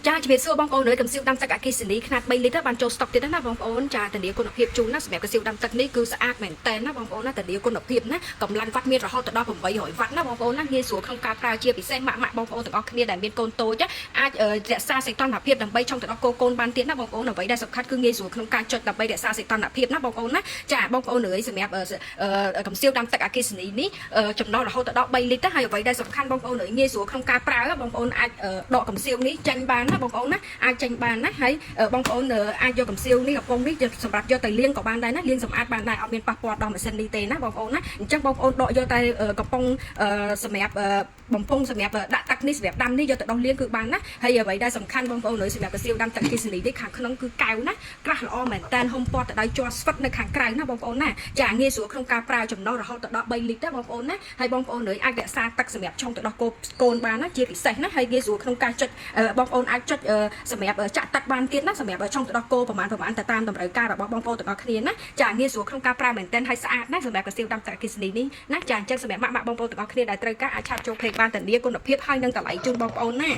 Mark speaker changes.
Speaker 1: ចាជំរាបសួរបងប្អូនអើយកំសៀវដាំទឹកអគ្គិសនីខ្នាត3លីត្របានចូលស្តុកទៀតណាបងប្អូនចាធានាគុណភាពជូនណាសម្រាប់កំសៀវដាំទឹកនេះគឺស្អាតមែនតើណាបងប្អូនណាធានាគុណភាពណាកម្លាំងវ៉ាត់មានរហូតដល់800វ៉ាត់ណាបងប្អូនណាងាយស្រួលក្នុងការប្រើជាពិសេសម៉ាក់ម៉ាក់បងប្អូនទាំងអស់គ្នាដែលមានកូនតូចអាចរក្សាសីតុណ្ហភាពដើម្បីឆុងទឹកដោះគោកូនបានទៀតណាបងប្អូនអ្វីដែលសំខាន់គឺងាយស្រួលក្នុងការចុចដើម្បីរក្សាសីតុណ្ហភាពណាបងប្អូនណាចាបងប្អូនអើយសម្រាប់កំសៀវដាំទឹកអគ្គិសនីនេះចំណុះរហូតដល់3លីត្រហើយអ្វីដែលសំខាន់បងប្អូនអើយងាយស្រួលក្នុងការប្រើបងប្អូនអាចដកកំសៀវនេះចេញបានណាបងប្អូនណាអាចចេញបានណាហើយបងប្អូនអាចយកកំសៀវនេះកំប៉ុងនេះសម្រាប់យកទៅលាងក៏បានដែរណាលាងសម្អាតបានដែរអត់មានប៉ះពាល់ដល់ម៉ាស៊ីននេះទេណាបងប្អូនណាអញ្ចឹងបងប្អូនដកយកតែកំប៉ុងសម្រាប់បំពង់សម្រាប់ដាក់ទឹកនេះសម្រាប់ដាំនេះយកទៅដោះលាងគឺបានណាហើយអ្វីដែលសំខាន់បងប្អូនអើយសម្រាប់កំសៀវដាំទឹកអគ្គិសនីនេះខាងក្នុងគឺកែវណាក្រាស់ល្អមែនតែនហុំព័ទ្ធទៅដោយជ័រស្វិតនៅខាងក្រៅណាបងប្អូនណាចាងាយស្រួលក្នុងការប្រើចំណុះរហូតដល់3លីត្រណាបងប្អូនណាហើយបងប្អូនអើយអាចរក្សាទឹកសម្រាប់ឆុងទៅដោះគោកូនបានណាជាពិសេសណាហើយងាយស្រួលក្នុងការចុចបងប្អូនអាចចុចសម្រាប់ចាក់ទឹកបានទៀតណាសម្រាប់ឆុងទៅដោះគោប្រហែលប្រហែលទៅតាមតម្រូវការរបស់បងប្អូនទាំងអស់គ្នាណាចាងាយស្រួលក្នុងការប្រើមែនទែនហើយស្អាតណាសម្រាប់កាសៀវដាំទឹកអគ្គិសនីនេះណាចាអញ្ចឹងសម្រាប់ម៉ាក់ម៉ាក់បងប្អូនទាំងអស់គ្នាដែលត្រូវការអាច chat ចូល page បានធានាគុណភាពហើយនឹងតម្លៃជូនបងប្អូនណា។